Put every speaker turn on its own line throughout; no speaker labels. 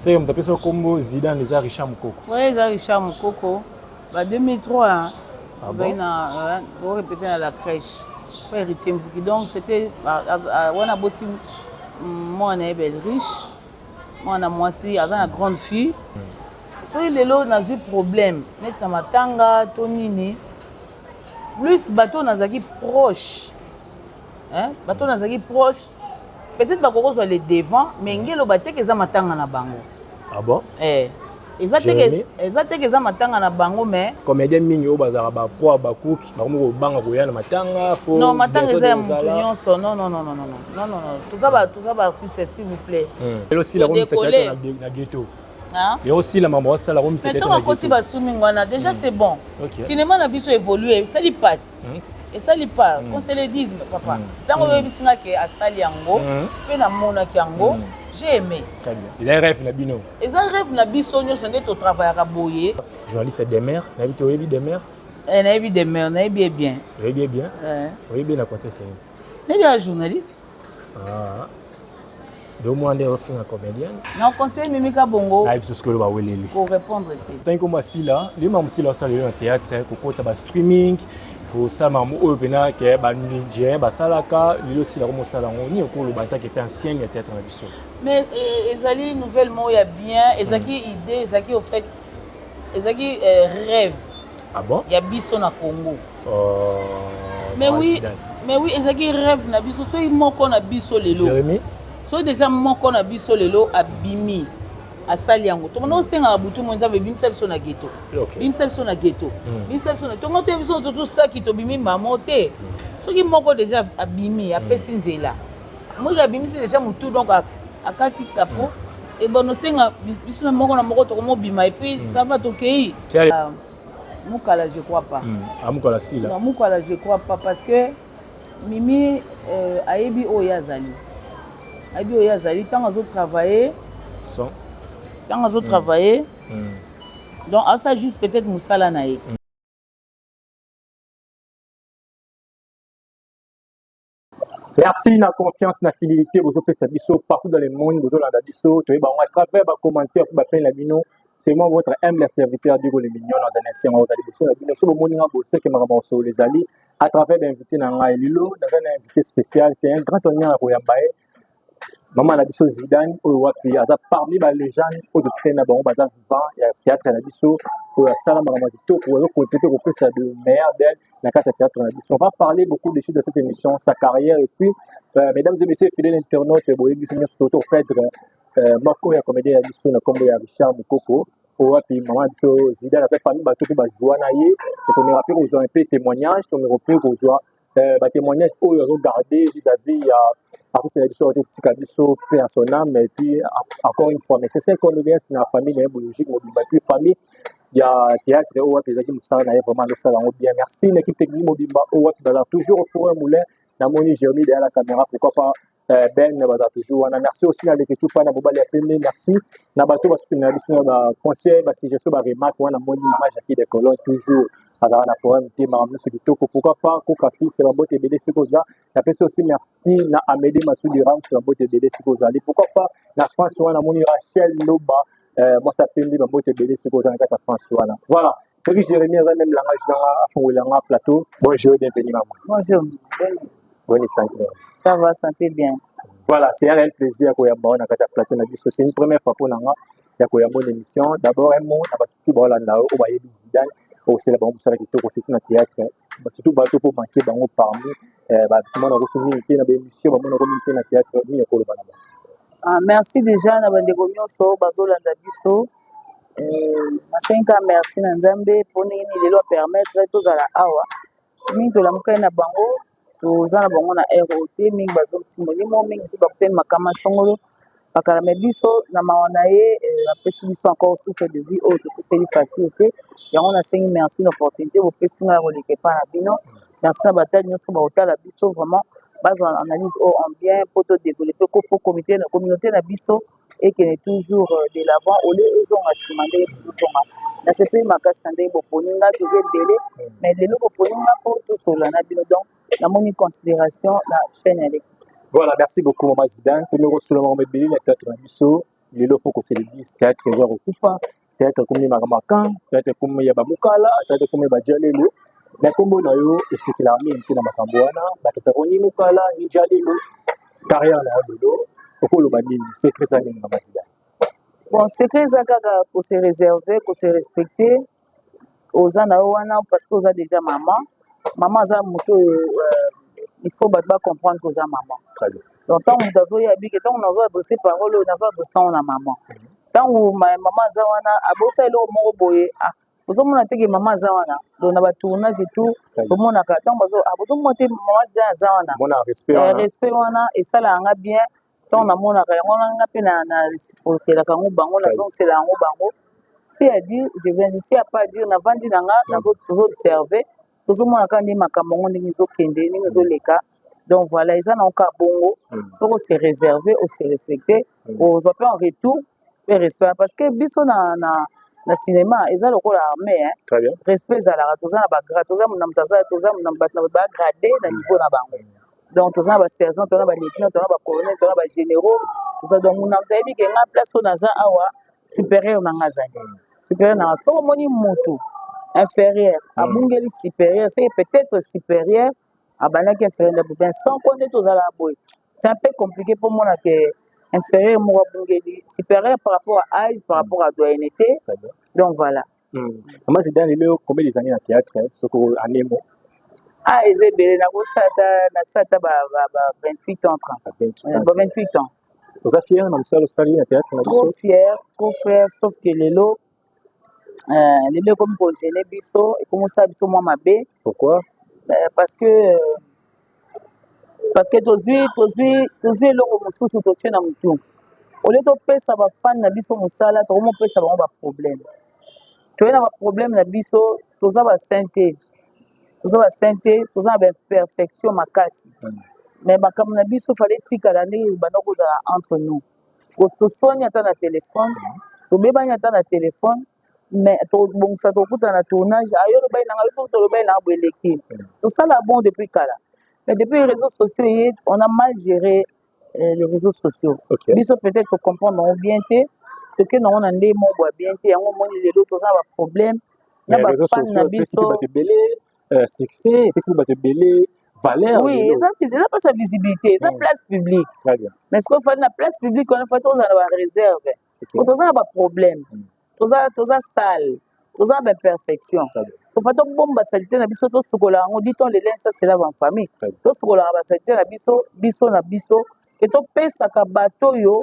Seke moto apesa nkombo Zidane eza Richard Mukoko.
Oui, eza Richard Mukoko. Ba 2003, hein, ah bon? Na répété na la crèche. Pas héritier Mvuki. Donc c'était wana boti mwana ye belle riche. Mwana mwasi aza na grande fille. Soki lelo nazwi problème neti na matanga to nini, plus bato nazalaki proche, hein, bato nazalaki proche peut-être bakokozwa le devant, mais ngelo bateke eza matanga na bango.
Ah bon?
Eh, eza teke, eza teke eza matanga na bango, mais
comédien mingi oyo bazalaka bapoa bakuki bakomi kobanga koya na matanga
po non, matanga eza ya motu nyonso. Non, non, non, non, non, non, non, non, toza ba, toza ba artiste, s'il vous plaît.
Lelo sila na ghetto eosila makambo asala.
Mais ntango akoti basumingi wana déjà, c'est bon. Cinéma na biso évolue, esali pasi, esali pas, qu'on se le dise, papa. Ntango oyebisi nga ke asali yango mpe namonaki yango, j'ai aimé.
Eza rêve na bino?
Eza rêve na biso nyonso nde totravaillaka boye.
Journaliste Demer, nayebi te, oyebi Demer?
Nayebi Demer, nayebi ye bien.
Oyebi ye bien? Oyebi ye na contexte nini?
Nayebi ya journaliste.
Ah. Do mwa nde ofinga comédienne.
Na conseil Mimika Bongo.
Nayebi biso sikoyo baweleli.
Korépondre te.
Tangi kombo asila lelo, mosila osala lelo na théâtre, kokota ba streaming, kosala makambo oyo mpena ke banigérien basalaka, lelo osila komosala yango nini? Okoloba ntake mpe ancienne ya théâtre na biso?
Mais ezali nouvelle moko ya bien. Ezalaki idée, ezalaki au fait, ezalaki rêve.
Ah bon?
Ya biso na Congo. Mais oui, mais oui, ezalaki rêve na biso. Soki moko na biso lelo,
Jérémy,
soki déjà moko na biso lelo abimi, asali yango, tomona osengaka butu mo Nzambe ebimisa biso na ghetto, bimisa biso na ghetto, bimisa biso na tongo te. Biso tosaki tobimi mamo te. Soki moko déjà abimi, apesi nzela, moki abimisi déjà motu, donc akati kapo ebona osenga biso na moko na moko tokomobima et puis ça va, tokei. Mukala, je crois pas.
Amukala sila.
Non, Mukala, je crois pas, parce que Mimi ayebi oyo azali, ayebi oyo azali ntango azotravaille, ntango azotravaille. Donc asa juste peut-être mosala na ye.
Merci na confiance, na fidélité bozopesa biso partout dans le monde, bozolanda biso, toyeba yango à travers bacommentaire mpe bapene na bino. C'est moi, votre humble serviteur Diego le Mignon. Nazali na esengo ozali liboso na bino. So bomoni nga boseke, makambo kosolola ezali à travers bainvité na ngai. Lelo naza na invité spécial, c'est un grand honneur ya koyamba ye, mama na biso Zidane, oyo wapi aza parmi balégende oyo totikali na bango baza vivant ya théâtre na biso, oyo asala makambo ya kitoko, azokontinue mpe kopesa de meilleur d'elle na kati ya théâtre na biso. On va parler beaucoup de choses dans cette émission, sa carrière et puis mesdames et messieurs, fidèles internautes, boyebi biso nyonso toto perdre moko ya comédien ya biso na nkombo ya Richard Mukoko, oyo wapi mama na biso Zidane aza parmi bato mpe bajua na ye. Tomeka mpe kozwa mpe témoignage, tomeka mpe kozwa batémoignage oyo azogarde vis-à-vis ya artiste na biso tika biso, mpe à son âme. Et puis encore une fois, mais c'est cinq condoléances na famille na ye biologique mobimba et puis famille ya théâtre oyo wapi ezalaki mosala na ye. Vraiment azosala yango bien. Merci na équipe technique mobimba oyo wapi baza toujours au four et moulin. Namoni Jérémie derrière la caméra, pourquoi pas Ben baza toujours wana. Merci aussi na Leketu pa na mobali ya pembe. Merci na bato basoutenir biso na baconseil, basuggestion, baremarque wana. Namoni mama Jackie de Colonne, toujours azalaka na problème te, makambo nyonso kitoko. Pourquoi pas Koka Fils, babote ebele soki oza. Napesi aussi merci na Amédée Masudi Rams, babote ebele soki ozali. Pourquoi pas na France wana, namoni Rachel Loba, mwasi apembi, babote ebele soki oza na kati ya France wana. Voilà, soki Jérémie aza même langage nanga, afungolelanga plateau. Bonjour, bienvenue mama.
Bonjour.
Bonne santé?
Ça va, santé bien.
Voilà, c'est un réel plaisir koyamba na kati ya plateau na biso. C'est une première fois mpo na nga ya koyamba une émission. D'abord un mot na bato tu baolanda oyo bayebi Zidane, osala bango mosala kitoko, surtout na théâtre, surtout bato mpo manke bango parmi bamonako so mingi te na baémission, bamonako mingi te na théâtre. Nini okoloba na bango?
Ah, merci déjà na bandeko nyonso bazolanda biso. Nasengi merci na Nzambe mpo ndenge nini lelo apermettre tozala awa. Mingi tolamukani na bango, toza na bango na ro te. Mingi bazongisi molimo, mingi mpe bakutani makama songolo bakala. Me biso na mawa na ye, apesi biso encore souffle de vie oyo topeseli facture te. Yango nasengi merci na opportunité bopesi ngai ya koleka epai na bino. Merci na batali nyonso bakotala biso. Vraiment bazwa analyse oyo en bien mpo todéveloppe ko po comité na communauté na biso ekende toujours de l'avant au lieu ezonga nsima ndenge tozozonga. Nasepeli makasi na ndenge boponi nga. Toza ebele, mais lelo boponi nga mpo tosolola na bino. Donc namoni considération na chaîne ya Leki.
Voilà, merci beaucoup mama Zidane. Tomi kosolola makambo ebele na théâtre na biso. Lelo faut qu'on se le dise, théâtre eza kokufa, théâtre ekomi makambo ya camp, théâtre ekomi ya bamokala, théâtre ekomi ya badialelo. Na nkombo na yo esekelaka mingi te na makambo wana, bato ni mokala ni dialelo. Carrière na yo lelo, okoloba nini? Secret eza nini, mama Zidane?
Bon, secret eza kaka kose réserver, kose respecter. Oza na yo wana parce que oza déjà mama. Mama aza moto oyo il faut bato bacomprendre que oza mama.
Très bien.
Donc ntango moto azoya bike, ntango nazo adresse parole oyo, nazo adresse yango na mama. Ntango mama aza wana, abosa eloko moko boye, ah, ozomona te ke mama aza wana. Donc na batournage et tout, tomonaka ntango bazo, ah, bozomona te mama Zidane aza wana.
Mona respect wana.
Respect wana esalaka nga bien. Ntango namonaka yango wana, nga mpe na réciproquelaka yango bango, nazongisela yango bango. Si à dire, je viens dire. Si à pas dire, navandi na nga, tozoobserve, tozomona kaka ndenge makambo yango ndenge ezokende, ndenge ezoleka. Donc voilà, eza nango kaka bongo. Soki ose réserve, ose respecte, ozwa mpe en retour mpe respect, parce que biso na cinéma eza lokola armée, hein.
Très bien.
Respect ezalaka. Toza na bagrade, toza na moto aza, toza na bato na bagrade na niveau na bango. Donc toza na basergent, toza na balieutenant, toza na bacolonel, toza na bagénéraux, toza. Donc na moto ayebi ke nga place oyo naza awa, supérieur na nga azali supérieur na nga. Soki omoni motu inférieur abungeli supérieur, c'est peut-être supérieur abandaki inférieur nde ben sans ko nde tozalaka boye. C'est un peu compliqué mpo mona ke inférieur moko abungeli supérieur par rapport à âge, par rapport à doyenneté.
Très bien.
Donc voilà.
Mama Zidane, lelo combien des années na théâtre, soki anemo?
Ah, eza ebele. Nakosala ata, nasala ata ba 28 ans, 30, ba 28 ans.
Oza fier na mosala osali na théâtre na
Trop
biso?
fier, trop fier, sauf que lelo lelo ekomi kogêner biso, ekomi kosala biso mwa mabe.
Pourquoi?
Parce que tozwi eloko mosusu totie na motu. Olie topesa bafani na biso mosala, tokomopesa bango baproblème. Toye na baproblème na biso. Toza basaint te, toza basaint te, toza na baimperfection makasi. Mais makambo na biso fale etikala ndenge ebanda kozala entre nous. Toswani ata na telefone, tobebani ata na telefone, mais tobongisa, tokutana na tournage, ayo lobai nanga, yo tolobai nanga boye, eleki. Tosala bon depuis kala, mais depuis les réseaux sociaux ye, on a mal géré les réseaux sociaux. Biso peut-être tocomprendre yango bien te, tokende yango na nde moko ya bien te. Yango omoni lelo toza na baproblème na bafani na biso.
Bato ebele succès epesi bato ebele valeur.
Oui, eza mpasa visibilité, eza place publique. Mais sikoyo fali na place publique wana, fali tozala na baréserve po toza na baproblème, toza sale, toza na baimperfection. Tofa tobomba saleté na biso, tosukola yango. Dit-on, le linge sale se lave en famille. Tosukolaka basaleté na biso, biso na biso, ke topesaka bato oyo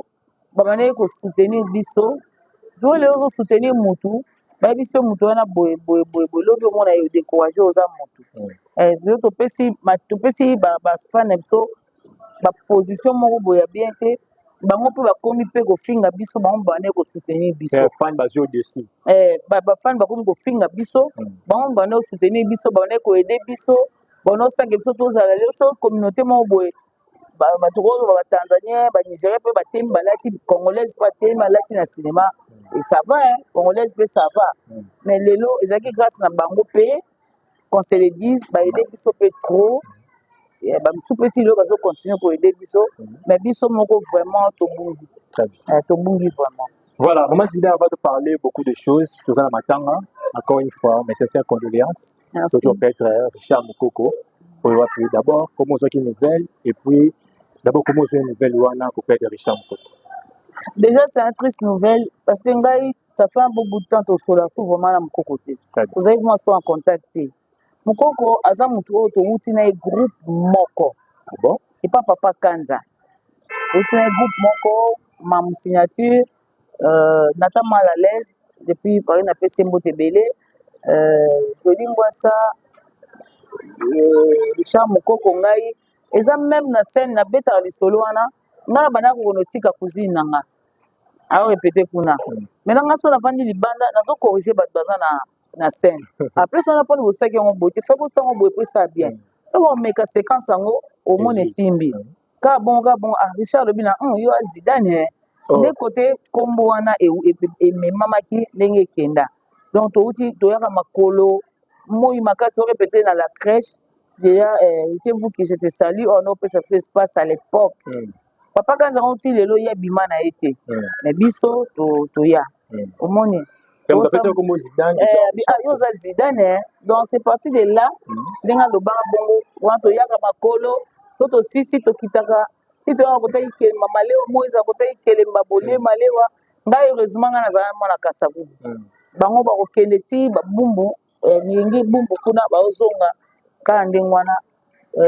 babandaki kosoutenir biso. Zo lelo ozosoutenir mutu, bayebi so motu wana boye boye boye boye, lobi omona ye odécourage. Oza motu. Lelo topesi bafan na biso baposition moko boye ya bien te. Bango mpe bakomi mpe kofinga biso, bango bandaki kosoutenir biso.
Fan bazwi au-dessus.
Bafani bakomi kofinga biso, bango bandaki kosoutenir biso, bandaki koaider biso, bandaki kosala biso tozala lelo. So communauté moko boye, bato koloba, batanzanien, banigérien mpe batemi balati, congolaise mpe batemi balati na cinéma et ça va, hein, congolaise mpe ça va. Mais lelo ezalaki grâce na bango mpe, qu'on se le dise, baaider biso mpe trop. Bamisu mpe ti lelo bazocontinue koaider biso, mais biso moko vraiment tobungi, tobungi vraiment.
Voilà, Maman Zidane va te parler beaucoup de choses. Tout ça, matanga, encore une fois, mes sincères condoléances.
Merci.
Toujours peut-être Richard Mukoko. D'abord, comment vous une nouvelle? Et puis, d'abord, comment vous une nouvelle wana pour perdre Richard Mukoko?
Déjà, c'est une triste nouvelle parce que ngai, ça fait un beau bout de temps, tosola so vraiment na Mukoko te. Tozali vraiment so en contact te. Mukoko aza motu oyo towuti na ye groupe moko.
Ah bon?
Epa papa Kanza. Towuti na ye groupe moko, Mamu Signature, Nata mal à l'aise depuis Paris, napesi ye mbote ebele. Joli Ngwasa, Richard Mukoko, ngai eza même na scène nabetaka lisolo wana. Ngai na bandaka kokona otika cousine na nga aorépété kuna. Maintenant nga so navandi libanda, nazocorrige bato baza na scène. Après so wana, mpona bosaki yango boye te, fa bosala yango boye po esala bien. Ntango omeka séquence yango, omona esimbi kaka bongo, kaka bongo. Ah, Richard alobi na yo Azidane nde kote nkombo wana ememamaki ndenge ekenda. Donc touti, toyaka makolo moi makasi, torépété na la crèche déjà. Héritier Mvuki, je te salue. On opesa biso espace à l'époque. Papa Kanza yango ti lelo ye abima na ye te, mais biso toya, omoni. Yo oza Zidane. Donc c'est parti de là ndenge alobaka bongo wana. Toyaka makolo, so tosisi, tokitaka ti toyaka kota Ikelemba, malewa mo eza kota Ikelemba bolie malewa. Ngai, heureusement, ngai nazala mwana Kasavubu. Bango bakokende ti babumbu milingi bumbu kuna, baozonga kaka ndenge wana,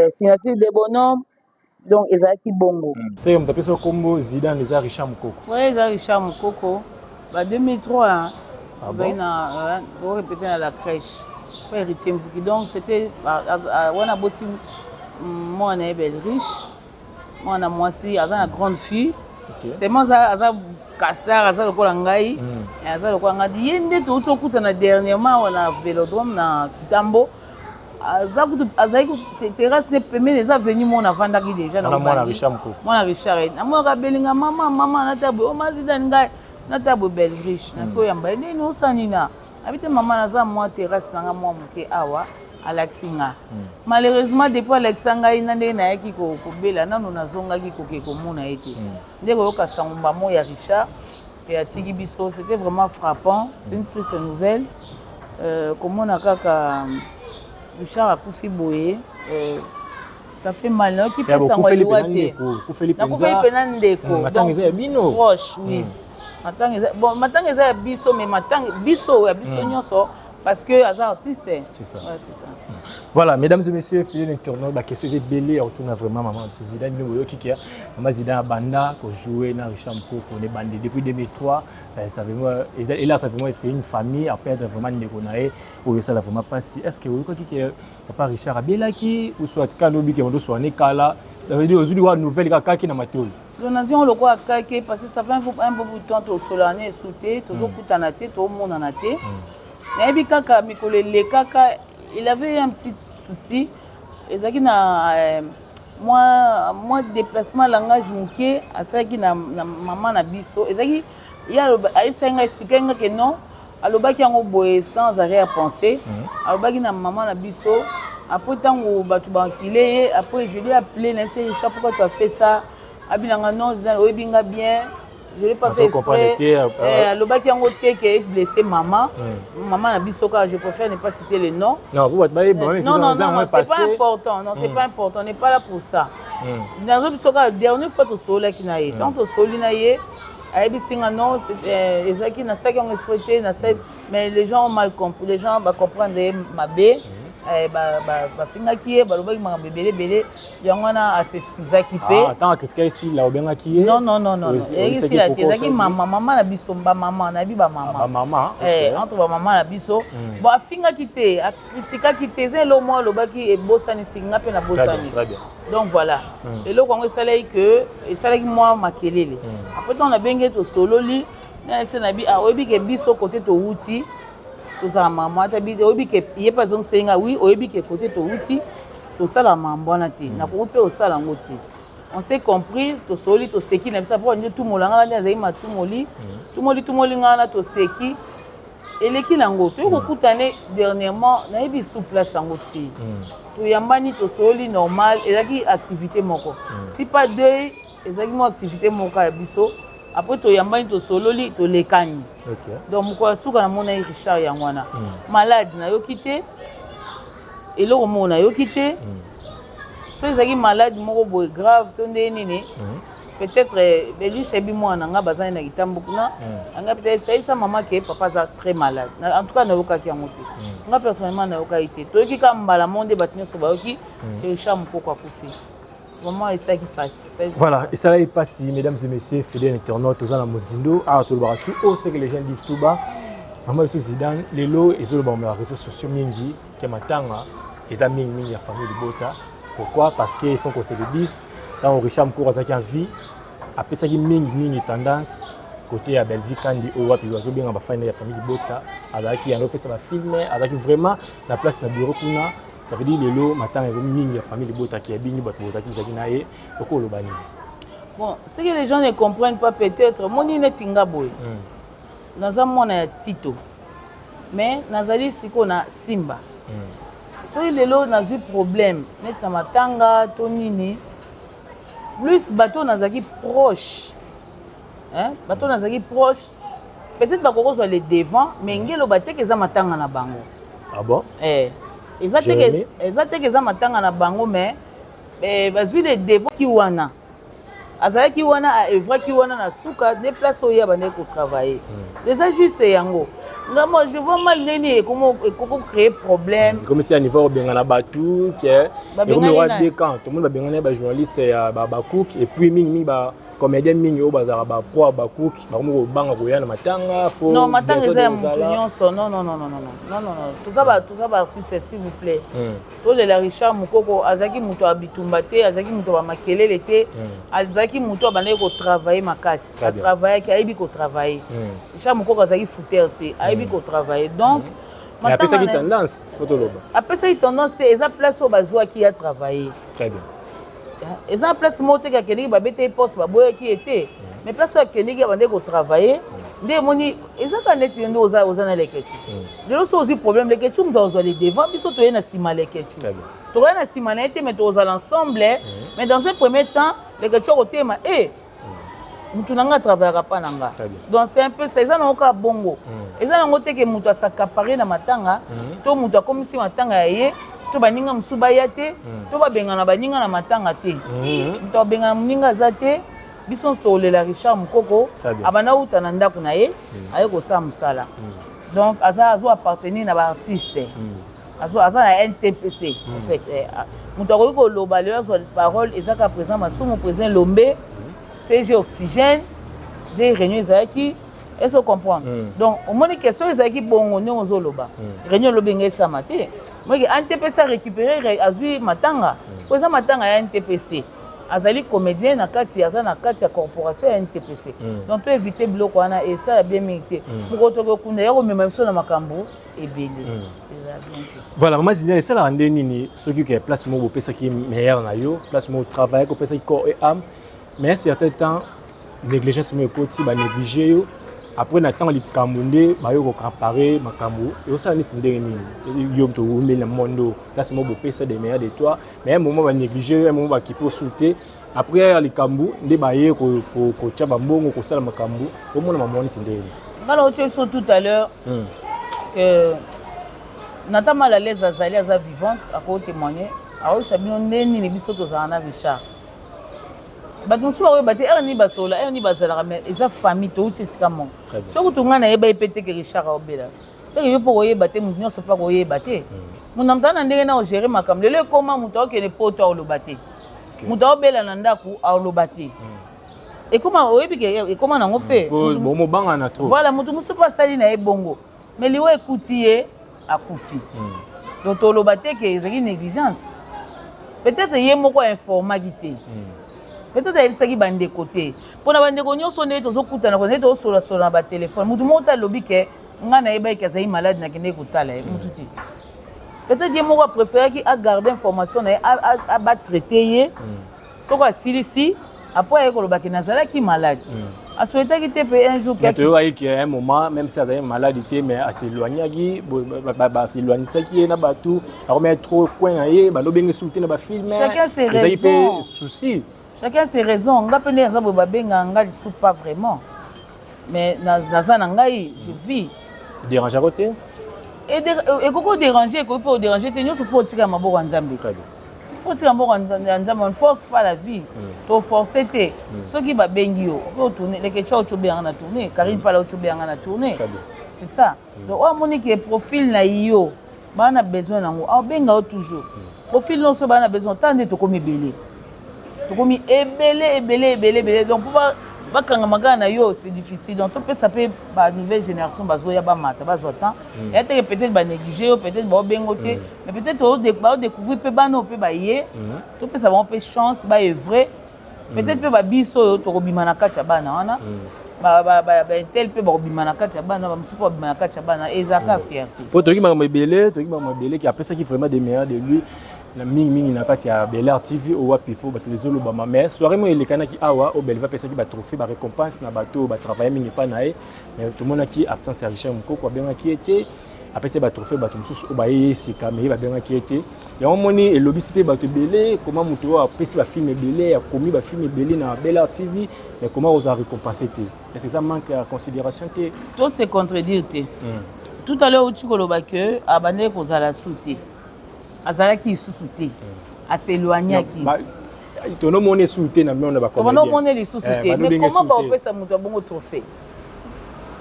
signature de bonhomme. Donc ezalaki bongo.
Seke moto apesi nkombo Zidane eza Richard Mokoko?
Oui, eza Richard Mokoko. Ba 2003 ozali na torépété na la crèche po Héritier Mvuki. Donc c'était wana aboti mwana ye Belle Riche, mwana mwasi, aza na grande fille. Tellement aza castar, aza lokola ngai, aza lokola ngai. Ye nde touti okutana dernièrement awa na Vélodrome na Kitambo. Aza kutu, azalaki terrasse ne pembeni, eza avenue moko navandaki déjà.
Na
mwana Richard namonaka abelinga: "Mama, mama." Nata boye: "O Mazidani." Ngai nata boye: "Belle Riche." Naki oyamba ye: "Nini osani?" Na abi te: "Mama, naza mwa terrasse nanga mwa moke awa." Alakisi nga. Malheureusement, depuis alakisa ngai na ndenge nayaki kobela, nano nazongaki koke komona ye te. Nde koyoka sango mbamo ya Richard ke atiki biso, c'était vraiment frappant. C'est une triste nouvelle. Komona kaka Richard akufi boye, ça fait mal. Nayoki mpe sango aliwa te, nakufeli mpena ndeko
Proche.
Oui, matanga eza bon, matanga eza ya biso, mais matanga biso ya biso nyonso, parce que aza artiste.
C'est ça.
Ouais, c'est ça.
Voilà, mesdames et messieurs, fidèles internautes, ba question ebele retourne vraiment maman Zidane. Bino boyoki ke maman Zidane abanda kojouer na Richard Mokoko ne bande depuis 2003. Ça vraiment, et là ça vraiment, c'est une famille à perdre vraiment ndeko na ye oyo esala vraiment pasi. Est ce que oyokaki ke papa Richard abelaki, ou soit kaka obi ke moto soane kala? Ça veut dire ozwi wa nouvelle kaka kaki na matoi?
Donc nazwi yango lokola kake, parce que ça fait un bon bout de temps tosolana na esu te, tozokutana te, tomonana te. Nayebi kaka mikolo elekaka, il avait un petit souci, ezalaki na mwa déplacement langage moke asalaki na mama na biso. Ezalaki ye ayebisaki ngai, expliquaki nga ke non, alobaki yango boye sans arrière pensée. Alobaki na mama na biso. Après, ntango bato bakile ye, après je lui ai appelé, nayebisi: "Richard, pourquoi tu as fait ça?" Abinanga: "Non, oyebi nga bien, je l'ai pas fait exprès." Alobaki yango te ke blessé mama, mama na biso kaka, je préfère ne pas citer le nom.
Non,
non, non, non, c'est pas important. Non, c'est pas important, on n'est pas là pour ça. Nazo biso kaka dernière fois tosololaki na ye, tant tosoli na ye, ayebisi nga: "Non, ezalaki, nasalaki yango exprès te, mais les gens ont mal compris, les gens bacomprendre ye mabe." Bafingaki ye, balobaki makambo ebele ebele. Yango wana as'excusaki mpe.
Ntango akritikaki Sila, obengaki ye?
Non, non, non, non, eyaki Sila te, ezalaki mama, mama na biso, bamama nayebi, bamama, entre bamama na biso. Bon, afingaki te, akritikaki te, eza eloko moko alobaki, ebosanisi nga mpe nabosani. Donc voilà, eloko yango esalaki ke esalaki mwa makelele. Après, ntango nabengi ye, tosololi, nayebisa na bi: "Oyebi ke biso kote towuti, tozala mama ata bi." Oyebi ke ye mpe azongiseli nga: "Oui, oyebi ke kote towuti, tosala mambo wana te, nakoki mpe osala yango te." On s'est compris, tosoli, toseki na biso. Apo nde tumola nga nde azali matumoli, tumoli, tumoli nga wana, toseki, eleki nango. Toyei kokutane dernièrement, nayebi su place yango te. Toyambani, tosoli normal. Ezalaki activité moko, si pas deux, ezalaki mwa activité moko ya biso. Après toyambani, tosololi, tolekani. Donc mokolo ya suka namonaki Richard yango wana. Malade nayoki te, eloko moko nayoki te. So ezalaki malade moko boye grave to nde nini, peut-être Belisha yebi mwana na nga, bazali na kitambo kuna. Anga peut-être ayebisa mama ke papa aza très malade. En tout cas nayokaki yango te. Nga personnellement nayokaki te. Toyoki kaka mbala mo nde bato nyonso bayoki ke Richard Mokoko akufi. Vraiment esalaki mpasi.
Voilà, esalaki mpasi. Mesdames et messieurs, fidèles internautes, toza na mozindo awa, tolobaka tout haut ce que les gens disent tout bas. Mama biso Zidane, lelo ezoloba na réseaux sociaux mingi ke matanga eza mingimingi ya famille libota. Pourquoi? Parce que il faut qu'on se le dise, ntango Richard Mokoko azalaki en vie, apesaki mingimingi tendance côté ya Bellevue Kandi, oyo wapi bazobenga bafani ya famille libota. Azalaki yango opesa bafilm, azalaki vraiment na place na bureau kuna. Ça veut dire lelo matanga ekomi mingi ya famille libota, ya bini bato bozalaki ezalaki na ye. Okoloba nini?
Bon, ce que les gens ne comprennent pas peut-être, moni neti nga boye, naza mwana ya Tito, mais nazali sikoyo na Simba. Soki lelo nazwi problème neti na matanga to nini, Plus bato oyo nazalaki proche, hein? Bato oyo nazalaki proche, peut-être bakoki kozwa le devant, mais nge eloba teke eza matanga na bango.
Ah bon?
Eh, eza teke, eza teke eza matanga na bango, mais eh, bazwi le devant ki wana azalaki wana, aœuvraki wana na suka nde place oyo ye abandaki kotravaille. Eza juste yango. Nga moi, je vois mal ndeni ekoko créer problème.
Comme si à niveau obengana bato ke ekomi wa deux camps. Tomoni babengana bajournaliste ya bacook et puis mingi mingi bacomédien mingi oyo bazalaka bapoa bacook bakomi kobanga koya na matanga.
Po non, matanga eza ya motu nyonso. Non, non, non, non, non, non, non, non, toza baartiste, s'il vous plaît. Tolela Richard Mokoko, azalaki moto ya bitumba te, azalaki moto ya bamakelele te, azalaki moto abandaki kotravaille makasi, atravaillaki, ayebi kotravaille. Richard Mokoko azalaki fouteur te, ayebi kotravaille. Donc
apesaki tendance po toloba.
Apesaki tendance te, eza place oyo bazwaki ya travailler.
Très bien.
Eza place moko teke akendeki, babete ye porte, baboyaki ye te, mais place oyo akendeki, abandaki kotravaille nde emoni eza kaka neti yo nde oza na Lekecu. Lelo so ozwi problème, Lekecu moto azwa le devant, biso toye na nsima. Lekecu, tokoya na nsima na ye te, mais tokozala ensemble. Mais dans un premier temps, Lekecu akotema e mutu na nga atravaillaka mpa na nga. Donc c'est un peu ça. Eza nango kaka bongo, eza nango te ke moto as'accaparer na matanga to moto akomisi matanga ya ye to baninga mosusu baya te to babengana baninga na matanga te. Moto abengana moninga aza te. Biso nyonso tokolela Richard Mokoko. Abanda uta na ndako na ye, aye kosala mosala. Donc aza azo appartenir na baartiste, aza na NTPC. En fait, moto akoki koloba lelo, azwa parole, eza kaka président Masumu, président Lombe, CG Oxygène nde réunion ezalaki. Est-ce comprendre? Donc omoni question ezalaki bongo ndenge ozoloba. Réunion elobi ngai esama te, moki NTPC arécupéré, azwi matanga po eza matanga ya NTPC. Azali comédien na kati, aza na kati ya corporation ya NTPC. Donc to éviter biloko wana, esala bien mingi te. Mokolo tokokunda ya komema biso na makambo ebele, eza bien te.
Voilà, mama Zina, esalaka nde nini soki ke place moko bopesaki meilleur na yo, place moko travaille, kopesaki corps et âme, mais un certain temps négligence moko ekoti, banéglige yo, après na ntango likambo nde bayo kocomparer makambo, ezosala neti ndenge nini? Yo towumeli na mondo, place moko bopesa des meilleurs de toi, mais un moment banéglige yo, un moment bakipe osu te, après ya likambo nde baye kotia bambongo, kosala makambo, omona mama neti ndenge nini?
Nga na otie biso tout à l'heure que Nata mal à l'aise, azali, aza vivante, akotémoigne, akoyebisa bino nde nini biso tozala na Richard. Bato mosusu bakoyeba te ere nini basola, ere nini bazalaka, mais eza famille, touti esika moko. Soki kutu ngai nayeba ye mpe te ke Richard aobela, seke yo mpo koyeba te, moto nyonso mpe akoyeba te. Moto na moto aza na ndenge na ogérer makambo. Lelo ekoma moto aokende poto, aoloba te. Moto aobela na ndako, aoloba te. Ekoma, oyebi ke ekoma nango mpe.
Bomobangana trop.
Voilà, moto mosusu mpe asali na ye bongo, mais liwa ekuti ye, akufi. Donc toloba te ke ezalaki négligence. Peut-être ye moko ainformaki te, peut-être ayebisaki bandeko te. Mpona bandeko nyonso ndenge tozokutana, ndenge tozosolasola na batelefone, motu moko te alobi ke ngai nayebaki azali malade, nakendeki kotala ye. Motu te. Peut-être ye moko apréféraki agarde information na ye, batraite ye. Soki asilisi, après aye kolobaki nazalaki malade, asouhaitaki te mpe un jour.
Toyokaki ke un moment, même si azali malade te, mais as'éloignaki, bas'éloignisaki ye na bato, akomi trop coin na ye, balobenge suku te na bafilm.
Chacun ses
ezali mpe
raisons.
Souci.
Chacun ses raisons. Nga mpe nde aza boye, babengaka nga lisusu pas vraiment, mais naza na ngai, je vis.
Dérangeako te?
Ekoki odérange, ekoki mpe odérange te. Nyonso faut otika maboko ya Nzambe, faut otika maboko ya Nzambe. On force pas la vie, toforce te. Soki babengi yo, okoki otourne. Leke tia oti obenganga na tourne, Karine Pala oti obenganga na tourne, c'est ça. Donc oyo amoni ke profil na yo baa na besoin nango, aobenga yo toujours. Profil nyonso baa na besoin, ta nde tokomi ebele, tokomi ebele, ebele, ebele, ebele. Donc mpo bakangama kaka na yo, c'est difficile. Donc topesa mpe banouvelle génération bazoya, bamata, bazwa temps. Eya teke peut-être banéglige yo, peut-être baobengo te, mais peut-être baodécouvrir mpe bana oyo mpe baye, topesa bango mpe chance baœuvre. Peut-être mpe babiso oyo tokobima na kati ya bana wana, baintel mpe bakobima na kati ya bana, bamosusu mpe babima na kati ya bana. Ezalaka fierté.
Po toyoki makambo ebele, toyoki makambo ebele ki apesaki vraiment des meilleurs de lui na mingimingi na kati ya Bel TV oyo wapi fo bato ezolobama. Mais soirée moko elekanaki awa oyo Belva apesaki batrophée, barécompense na bato oyo batravaille mingi epai na ye, mais tomonaki absence ya Richard Mokoko, abengaki ye te. Apesi batrophée bato mosusu oyo baye ye sika, mais ye babengaki ye te. Yango moni elobisi mpe bato ebele, koma moto oyo apesi bafilm ebele, akomi bafilm ebele na Bel TV, mais koma kozwa récompense te? Est-ce que eza manque ya considération te?
To se contredire te. Tout à l'heure outi koloba ke abandaki kozala su te, azalaki lisusu te, as'éloignaki.
Tonomona esu te na mona.
Tobanda omona lisusu te, mais comment baopesa moto abongo trophée?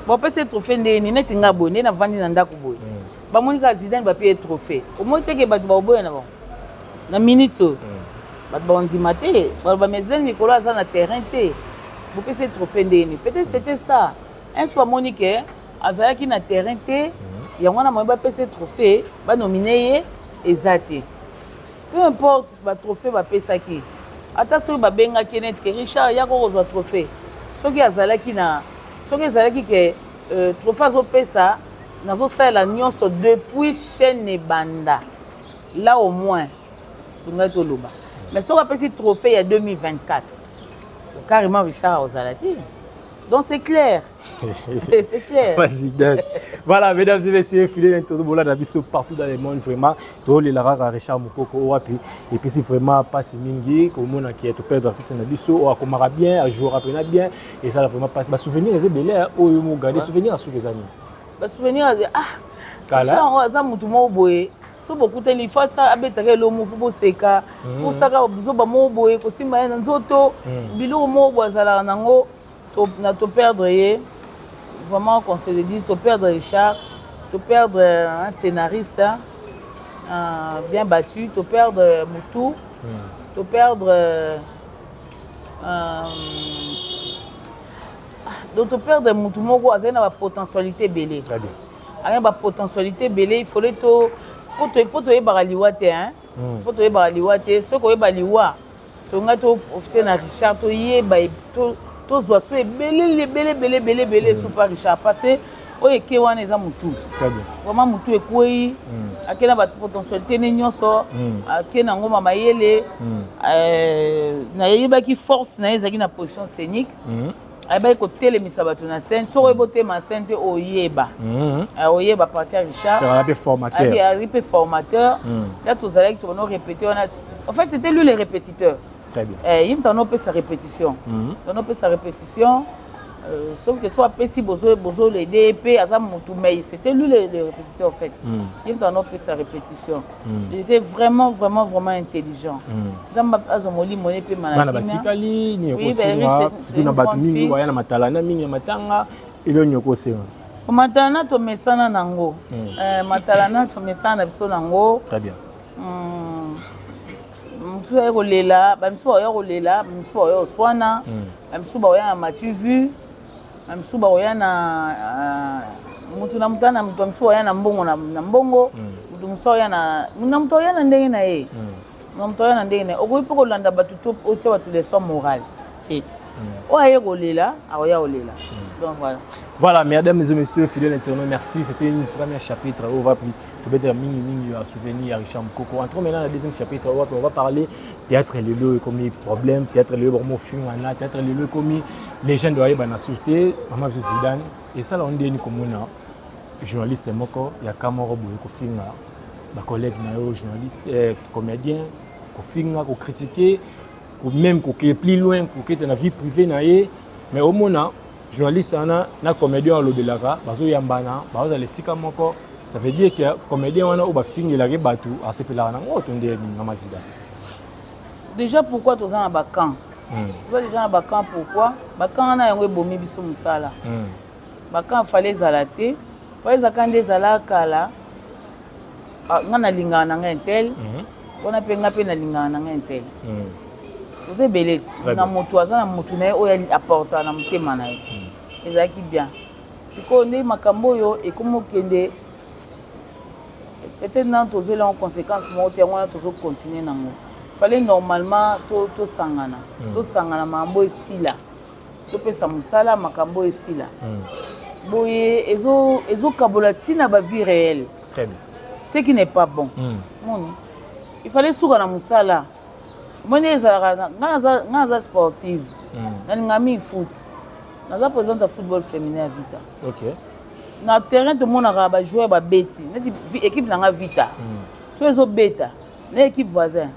Baopesa ye trophée ndeni? Neti nga boye, nde navandi na ndako boye, bamoni kaka Zidane, bapie ye trophée. Omoni teke bato baoboya na bango na minute oyo, bato baondima te, baloba: "Mais Zidane mikolo aza na terrain te, bopesa ye trophée ndeni?" Peut-être c'était ça. Un soir amoni ke azalaki na terrain te, yango wana moye bapesa ye trophée, banomine ye eza te. Peu importe batrophée bapesaki, ata soki babengaki neti ke Richard yaka kozwa trophée, soki azalaki na, soki ezalaki ke trophée azopesa, nazosalela nyonso depuis chaîne ebanda, là au moins tongai toloba. Mais soki apesi trophée ya 2024, carrément Richard ozala te. Donc c'est clair, c'est clair.
Zidane. Voilà, mesdames et messieurs, fidèles internautes, bolanda biso partout dans le monde, vraiment, tolela kaka Richard Mukoko wapi. Et puis c'est vraiment pasi mingi, komona ki to perdre artiste na biso, o akomaka bien, a jouera pena bien, et ça vraiment passe. Ba souvenir eza ebele oyo mo garder souvenir asuki eza nini?
Ba souvenir, ah, Richard yango aza mutu moko boye, so bokutani, fo abetaka elomo, fo boseka, fo osaka zoba moko boye, kosimba ye na nzoto, biloko moko boye azalaka nango. Na toperdre ye vraiment, qu'on se le dise, toperdre Richard, toperdre un scénariste, hein, bien battu, toperdre mutu, toperdre donc toperdre mutu moko azali na bapotentialité ebele, azali na bapotentialité ebele. Il fallait to po toyebaka liwa te, hein, po toyebaka liwa te. Soki oyeba liwa, tongai toprofite na Richard, toyeba, tozwa so ebele ebele ebele ebele ebele esupa Richard, parce que oyo eke wana eza motu vraiment, motu ekwei, ake na bapotentialité ne nyonso, ake na ngoma mayele. Nayebaki force na ye ezalaki na position scénique, ayebaki kotelemisa bato na scène. Soki oyebi otema scène te, oyeba, oyeba parti ya Richard. Azali mpe formateur. La tozalaki, tobanda répéter wana. En fait, c'était lui le répétiteur. Ye moto anopesa répétition, anopesa répétition, sauf que so apesi, bozolede mpe aza motu, mais c'était lui le répétiteur en fait. Ye moto anopesa répétition. Il était vraiment, vraiment, vraiment intelligent. Nzambe azwa molimo ne mpe.
Bana batikali nini ekosenga, surtout na bato mingi baya na matalana mingi ya matanga, elio nini okosenga?
Matalana tomesana nango, matalana tomesana na biso nango.
Très bien.
Mosusu aye kolela, bamisusu baoya kolela, bamisusu baoya koswana, bamisusu baoya na matu vu, bamisusu baoya na mutu na mutu na mutu, bamisusu baoya na mbongo na mbongo, mutu mosusu aoya na mutu, aoya na ndenge na ye, na moto aoya na ndenge na ye. Okoki mpe kolanda bato to otia bato leçon morale te. Oyo aye kolela, akoya kolela. Donc voilà.
Voilà, mesdames et messieurs, fidèles internautes, merci. C'était une première chapitre où on va peut-être mingi mingi à souvenir à Richard Mukoko. Entrons maintenant dans le deuxième chapitre où on va parler théâtre lelo comme problème, théâtre lelo vraiment film wana, théâtre lelo comme les jeunes doivent être na maman Zidane et ça là on dit comme journaliste moko ya kamoro boye kofinga ba collègue na yo journaliste, comédien, kofinga, kocritiquer, même kokeye plus loin, kokete na vie privée na ye. Mais omona journaliste wana na comédien alobelaka, bazoyambana, bazozala esika moko. Ça veut dire que comédien wana oyo bafingelaki bato asepelaka nango to nde mama Zida?
Déjà, pourquoi toza na bacamp? Toza déjà na bacamp, pourquoi bacamp wana? Yango ebomi biso mosala. Bacamp fallait ezala te, po ezalaka nde ezala kala. Nga nalingaka na ngai un tel, mpona mpe nga mpe nalingaka na ngai un tel. Toza ebele na motu aza na motu na ye oyo aportaka na motema na ye. Ezalaki bien. Sikoyo nde makambo oyo ekomi okende, peut-être nano tozweli yango conséquence moko te, yango wana tozocontinue nango. Fallait normalement tosangana, tosangana, makambo esila, topesa mosala, makambo esila. Boye ezokabola ntina bavie réelle, ce qui n'est pas bon. Moni il fallait suka na mosala. Omoni ezalaka, nga naza sportive, nalinga mingi foot, naza présidente ya football féminin ya Vita. Na terrain tomonaka bajoueur babeti neti équipe na nga Vita. So ezobeta na équipe voisin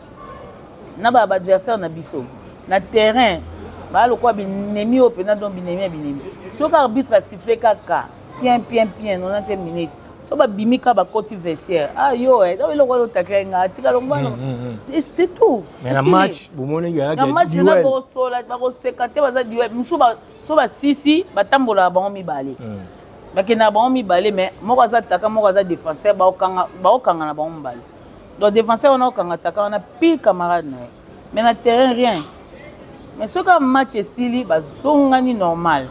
na baadversaire na biso na terrain, baa lokola binemi oyo mpenza, donc binemi ya binemi. Soki arbitre asiffle kaka pien pien pien 90e minute, so babimi kaka, bakoti vestiaire, ah yo eh, donc eloko wana otakela nga, atika longwana, c'est tout.
Mais na match bomoni?
Na match mpena bokosola, bakoseka te, baza duel mosusu. So basisi batambolaka bango mibale, bakendaka bango mibale, mais moko aza taka, moko aza défenseur, baokanga na bango mibale. Donc défenseur wana okanga taka wana pire camarade na ye, mais na terrain rien. Mais soki match esili, bazongani normal,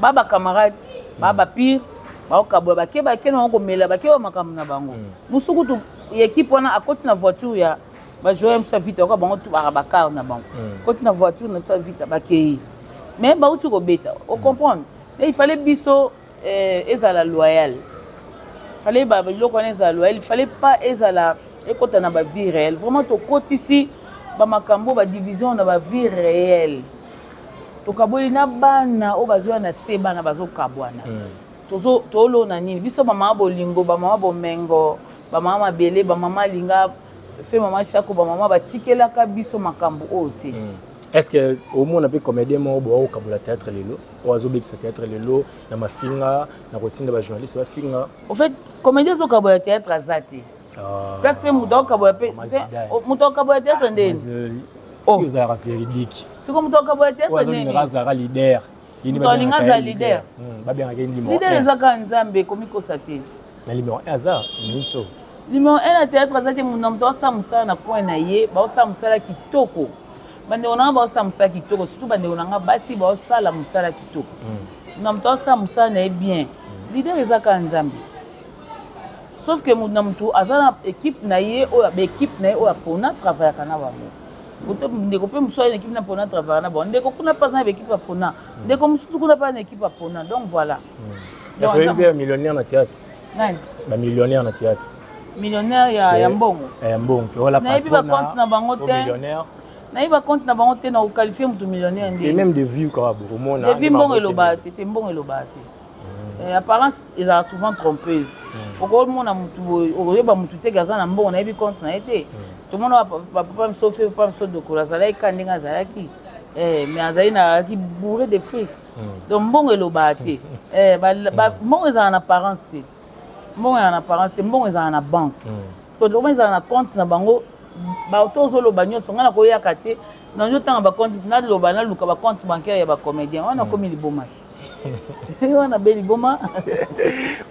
ba bacamarade, ba bapire, baokabola, bake bake na bango komela, bake ba makambo na bango. Mosusu kutu équipe wana akoti na voiture ya bajoueur mosusu ya Vita, oka bango baka bakar na bango, koti na voiture na biso ya Vita, bakei, mais bauti kobeta, ocomprendre. Mais il fallait biso ezala loyal, fallait biloko wana ezala loyal, il fallait pas ezala ekɔta na bavie réelle. Vraiment tokotisi bamakambo, badivision na bavie réelle, tokaboli na bana oyo bazoya na se, bana bazokabwana. Tolona nini? Biso bamama bolingo, bamama bomengo, bamama mabele, bamama alinga fe, mama Shako, bamama batikelaka biso makambo oyo te.
Est ce que omona mpe comédien moko boa kokabola théâtre lelo, oyo azobebisa théâtre lelo na mafinga, na kotinda bajournaliste bafinga?
Au fait, comédien azokabola théâtre aza te. Place mpe moto akokabola mpe, moto akokabola théâtre ndeni?
Ozalaka véridique.
Siko moto akokabola théâtre ndeni?
Azalaka leader.
Moto alinga aza leader.
Babengaka ye
numéro. Leader eza kaka Nzambe, ekomikosa te.
Na numéro 1 aza minso.
Numéro 1 na théâtre aza te. Na moto aosala mosala na coin na ye, baosala mosala kitoko. Bandeko na nga baosala mosala kitoko, surtout bandeko na nga basi baosala mosala kitoko. Na moto aosala mosala na ye bien, leader eza kaka Nzambe, sauf que moto na moto aza na équipe na ye, oyo baéquipe na ye oyo apona travaillaka na bango. Ndeko mpe mosusu aye na équipe na mpona travaillaka na bango, ndeko kuna mpe aza na baéquipe apona, ndeko mosusu kuna mpe aza na équipe apona, donc voilà.
Oyebi mpe millionnaire na théâtre?
Nani?
Bamillionnaire na théâtre.
Millionnaire ya mbongo?
Ya mbongo.
Nayebi bacompte na bango te, nayebi bacompte na bango te. Na koqualifie moto millionnaire
nde même de vue kaka bokomona.
De vue, mbongo elobaka te te, mbongo elobaka te. Apparence ezalaka souvent trompeuse. Okomona motu, okoyeba motu teke aza na mbongo, nayebi compte na ye te. Tomona bapapa miso fe, papa miso dokolo azalaki ka ndenge azalaki, mais azali azalaki bourré de fric. Donc mbongo elobaka te, mbongo ezalaka na apparence te, mbongo ezalaka na apparence te, mbongo ezalaka na banque. Parce que lokola ezalaka na compte na bango, bato ozoloba nyonso, ngai nakoyaka te nazotanga bacompte, naloba naluka bacompte bancaire ya bacomédien wana, akomi liboma te, wana be liboma.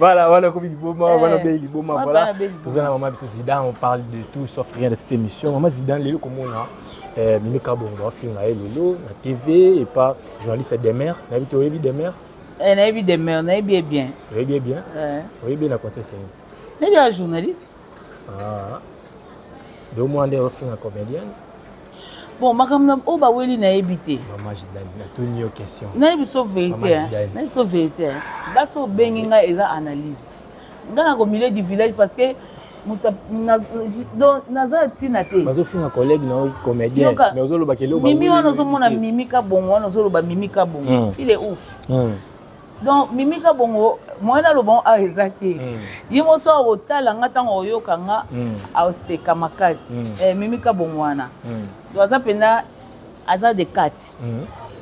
Voilà, wana komi liboma, wana be liboma. Voilà, toza na mama biso Zidane, on parle de tout sauf rien de cette émission. Mama Zidane, lelo komona Mimi Kabongo bafinga ye lelo na TV et pas journaliste Demer, nayebi te, oyebi Demer?
Nayebi Demer, nayebi ye bien.
Oyebi ye bien? Oyebi ye na contexte nini?
Nayebi ya journaliste.
Ah. Donc moi nde ofinga comédienne?
Bon, makambo na oyo baweli, nayebi te.
Mama Zidane, natuni yo question.
Nayebi so vérité, nayebi so vérité. Nga so obengi ngai, eza analyse. Ngai na milieu du village, parce que moto naza ntina te.
Bazofinga collègue na yo comédien, mais ozoloba
eloko. Mimi wana ozomona, Mimi Kabongo wana ozoloba, Mimi Kabongo file ouf. Donc Mimi Kabongo, moyen naloba ngo awa eza te. Ye moso akotala nga, ntango oyoka nga aoseka makasi. Mimi Kabongo wana, donc aza mpenza, aza de kati.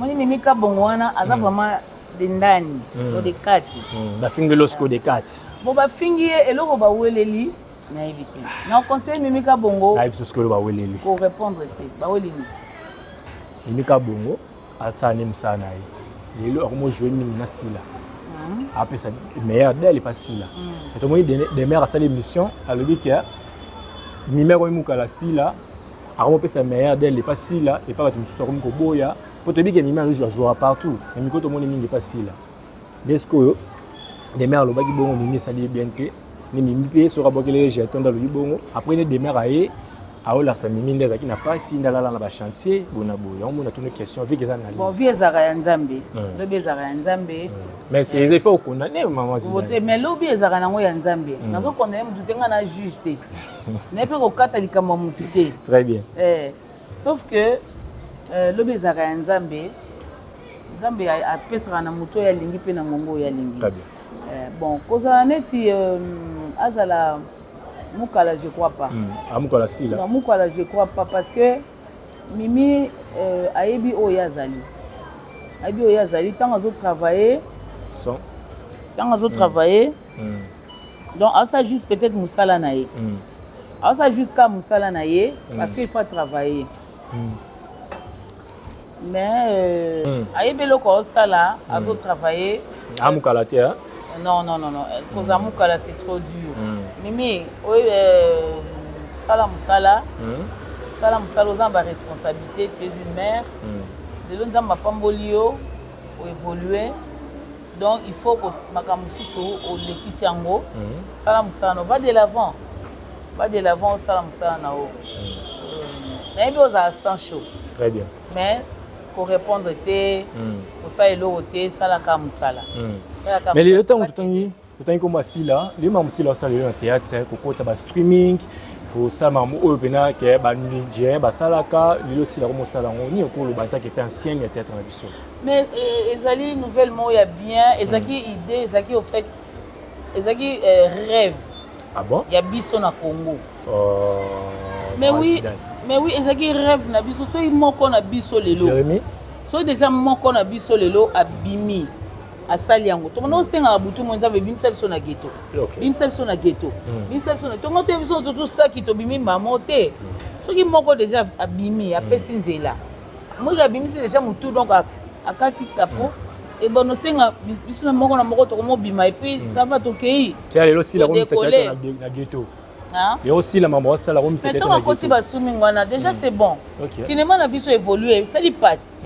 Moni Mimi Kabongo wana aza vraiment de ndani, to de kati.
Bafingeli osiko de kati.
Bon, bafingi ye, eloko baweleli nayebi te. Na conseil Mimi Kabongo
Nayebi so sikoyo baweleli.
Korépondre te, baweleli.
Mimi Kabongo asala nde mosala na ye. Lelo akomo jouer mingi na Sila, apesa meilleur d'elle epa Sila. Tomoni Demer asali émission, alobi ke Mimi akomi mokala Sila, akomopesa meilleur d'elle epa Sila, epa bato mosusu akomi koboya, po toyebi ke Mimi azojouera partout, mais miko tomoni mingi epa Sila. Nde sikoyo Demer alobaki bongo, Mimi esali ye bien te. Nde Mimi mpe soki abwakeli ye jeton, nde alobi bongo. Après nde Demer aye aolakisa Mimi nde azalaki na pasi, nde alala na bachantier bona boye. Yango mona tuni question vike eza na
Bon, vie ezalaka ya Nzambe, lobi ezalaka ya Nzambe.
Mais c'est, il faut condamner mama.
Te, mais lobi ezalaka nango ya Nzambe. Nazocondamner motu te, ngai na juge te, naye mpe kokata likambo ya motu te.
Très bien.
Sauf que lobi ezalaka ya Nzambe. Nzambe apesaka na motu oyo alingi mpe na ngongo oyo alingi. Bon, kozala neti azala mokala, je crois pas.
Amokala Sila.
Non, mokala, je crois pas, parce que Mimi ayebi oyo azali, ayebi oyo azali ntango azotravaille.
Son.
Ntango azotravaille, donc aosala juste peut-être mosala na ye, aosala juste kaka mosala na ye, parce que il faut travailler. Mais ayebi eloko aosala, azotravaille.
Amokala te, hein?
Non, non, non, non, kozala mokala, c'est trop dur. Mimi oyo, sala mosala, sala mosala, oza na baresponsabilité, tu es une mère. Lelo Nzambe apamboli yo, oévolue, donc il faut makambo mosusu olekisi yango. Sala mosala na, va de l'avant, va de l'avant, osala mosala na yo. Nayebi ozala sans chaud.
Très bien.
Mais korépondre te, kosala eloko te, esalaka mosala. Salaka.
Mais lelo ntango totangi kombo asila, lelo makambo Sila osala lelo na théâtre, kokota bastreaming, kosala makambo oyo mpena ke banigérien basalaka, lelo Sila komosala yango, nini okoloba ntake mpe ancienne ya théâtre na biso?
Mais ezali nouvelle moko ya bien, ezalaki idée, ezalaki au fait, ezalaki rêve
Ah bon?
ya biso na Congo. Mais
Mama
oui.
Zidane.
Mais oui, ezalaki rêve na biso. Soki moko na biso lelo,
Jérémy,
soki déjà moko na biso lelo abimi, asali yango, tomona osengaka butu mo Nzambe ebimisa biso na ghetto, bimisa biso na ghetto, bimisa biso na tongo te, biso nyonso tosaki, tobimi mbamo te. Soki moko déjà abimi, apesi nzela, moki abimisi déjà motu, donc akati kapo ebona, osenga biso na moko na moko tokomobima, et puis ça va, tokei.
Tia lelo Sila komisa
Todécoller.
théâtre na ghetto.
Hein?
Lelo Sila mambo asala komisa
Mais
théâtre
ntango
na
akoti
ghetto.
Basumi wana déjà, c'est bon. Cinéma na biso évolue, esali pasi,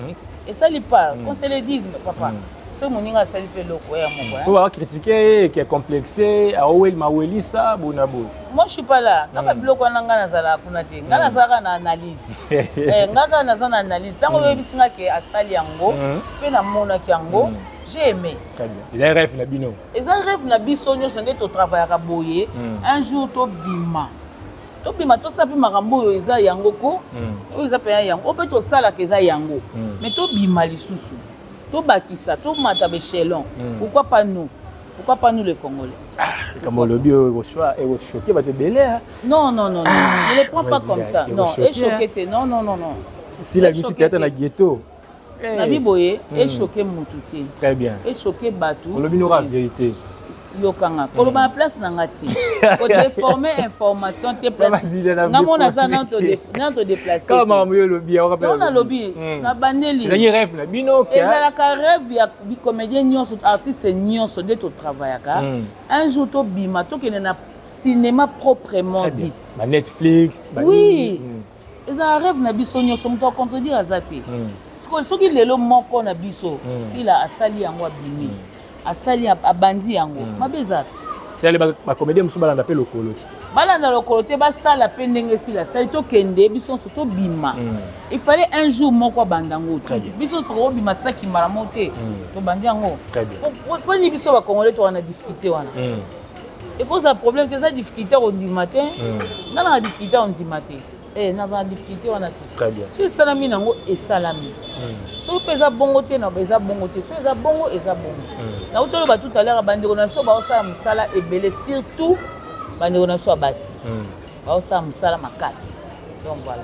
esali pas, qu'on se le dise, papa. Soki moninga asali mpe eloko ya moko,
Po bacritique ye ke complexe, aweli mawelisa bona boye.
Moi, je suis pas là. Nga babiloko wana, ngai nazalaka kuna te. Ngai nazalaka na analyse. Nga kaka naza na analyse. Ntango oyebisi nga ke asali yango, mpe namonaki yango, j'ai aimé.
Très bien, eza rêve na bino.
Eza rêve na biso nyonso nde totravaillaka boye. Un jour tobima, tobima, tosala mpe makambo oyo eza yango ko, oyo eza mpenza yango, oyo mpe tosalaka eza yango. Mais tobima lisusu, tobakisa, tomata baéchelon. Pourquoi pas nous? Pourquoi pas nous les Congolais?
Likambo olobi oyo ekochoquer bato ebele, hein.
Non, non, non, non, ne le prends pas
Vas-y,
comme ça.
eko
Non,
choquer,
echoquer te, non, non, non, non.
Sila bisi
Echoquer
théâtre na
te.
ghetto.
Nabi boye, echoquer mutu te.
Très bien.
Echoquer bato.
Olobi noka vérité.
Yokanga koloba na place na nga te, kodéformer information te. Place
Vas-y, na
nga mo naza
déformer.
nano todéplace.
Kaka makambo oyo olobi yango.
Non, nalobi na bandeli.
Ezalaki rêve na bino ke
Ezalaka rêve ya bicomédien nyonso, artiste nyonso nde totravaillaka. Un jour tobima, tokende na cinéma proprement
Très bien.
dit.
Ba Netflix ba
Oui.
nini.
Ezalaka rêve na biso nyonso, moto acontredire aza te. Sikoyo soki lelo moko na biso, Sila asali yango, abimi, asali, abandi yango, mabe eza?
Tali bacomédien mosusu balanda mpe lokolo ti.
Balanda lokolo te, basala mpe ndenge Sila asali, tokende biso nyonso, tobima. Il fallait un jour moko abanda yango.
Très bien.
Biso nyonso tokobima saki mbala moko te. Tobandi yango.
Très bien.
Mponi biso bacongolais toka na difficulté wana, ekozala problème te, eza difficulté kondima te. Nga na difficulté kondima te. Naza na difficulté wana te.
Très bien.
Soki esalami nango, esalami. Soki mpe eza bongo te, na eza bongo te. Soki eza bongo, eza bongo. Nauti oloba tout à l'heure, bandeko na biso baosala mosala ebele, surtout bandeko na biso ya basi baosala mosala makasi. Donc voilà.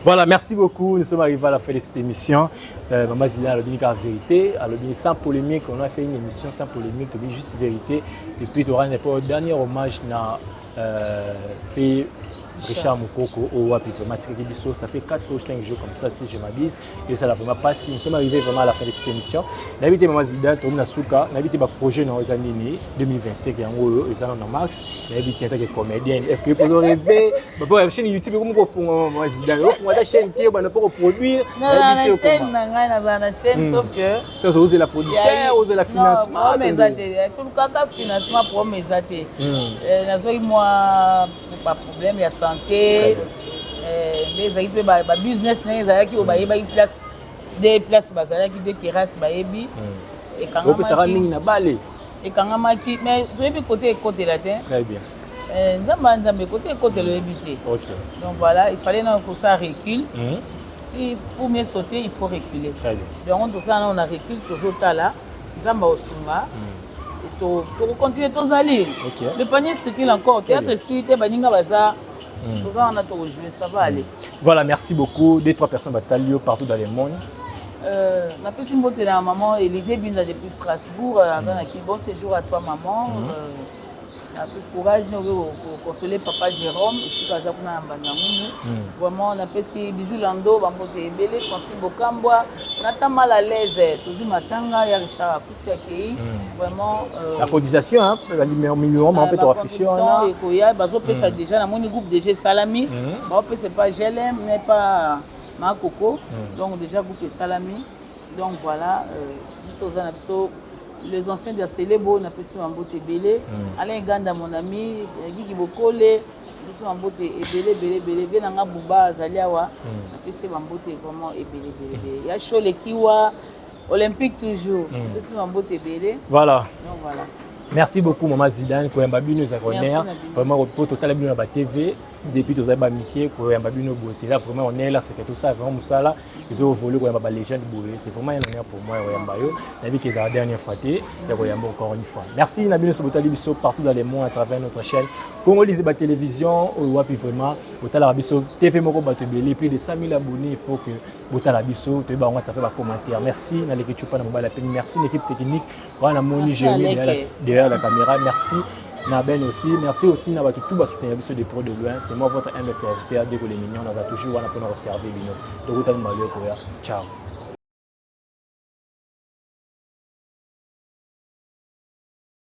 Voilà, merci beaucoup. Nous sommes arrivés à la fin de cette émission. Maman Zila a la vérité, elle sans polémique. On a fait une émission sans polémique, juste vérité. Et puis, tu auras un dernier hommage na fait Richard Mukoko au Wapi, vraiment très biso. Ça fait 4 ou 5 jours comme ça, si je m'abuse. Et ça l'a vraiment passé. Nous sommes arrivés vraiment à la fin de cette émission. Nabité Maman Zida, tourne suka, nabité ba projet dans les années 2025 yango eza na max. Nabité en tant que comédien. Est-ce que vous pouvez rêver? Bah pour la chaîne YouTube, comment on fait Maman Zida? On la chaîne qui on peut produire.
Non, na chaîne na ngai, naza na chaîne, sauf que
Ça c'est la producteur, ou la financement.
Non, problème eza te. Tolukaka financement, problème eza te. Nazwaki mwa baproblème ya santé, nde ezalaki mpe babusiness ndenge ezalaki oyo bayebaki place de place bazalaki de terrasse bayebi.
Opesaka mingi na bale.
Ekangamaki, mais toyebi kote ekotela te.
Très bien.
Nzambe ya Nzambe, kote ekotela oyebi te. Donc voilà, il fallait na kosala recul. Si pour mieux sauter, il faut reculer.
Très bien.
Donc tosala nano na recul, tozotala Nzambe aosunga. Tokocontinue, tozali. Le panier circule encore, théâtre esili te, baninga baza. Toza wana, tokojouer, ça va aller.
Voilà, merci beaucoup. Deux, trois personnes batali yo partout dans le monde.
Napesi mbote na maman Élysée Binza depuis Strasbourg, aza na ki. Bon séjour à toi, maman. Napesi courage noki koconsoler papa Jérôme esika aza kuna na Mbanza Ngungu. Vraiment, napesi Bijou Lando bambote ebele, Francine Bokambwa nata mal à l'aise, tozwi matanga ya Richard, akufi, akei vraiment.
La cotisation, hein, numéro mpe toaffiche wana.
Ekoya, bazopesa déjà, namoni groupe déjà esalami, baopesa pa GLM ne pa Makoko. Donc déjà groupe esalami, donc voilà. Biso oza na biso les anciens de Selebo, napesi bambote ebele. Alain Ganda, mon ami Gigi Bokole, biso bambote ebele ebele ebele. Be nanga Buba azali awa, napesi bambote vraiment ebele ebele ebele. Ya Shole Kiwa Olympique toujours, napesi bambote ebele.
Voilà.
Donc voilà.
Merci beaucoup, mama Zidane. Koyamba bino ezalaka honneur vraiment, po totala bino na batv depuis tozali bamike. Koyamba bino boye, c'est là vraiment honneur là, c'est que tout ça vraiment mosala ezoévoluer. Koyamba balégende boye, c'est vraiment un honneur pour moi koyamba yo. Nayebi ke ezala dernière fois te ya koyamba. Encore une fois, merci na bino so botali biso partout dans le monde à travers notre chaîne Congo Liziba Télévision, oyo wapi vraiment botalaka biso, TV moko bato ebele, plus de 100 000 abonnés. Il faut que botala biso, toyeba yango à travers bacommentaire. Merci na Leki Chupa na mobali apemi, merci l'équipe technique wana, moni Jérémy derrière la caméra, merci na Ben aussi, merci aussi na bato tout basoutenir biso de près de loin. C'est moi, votre humble serviteur Deko les Mignons, naza toujours wana mpona koservir bino. Tokutani malio koya, ciao.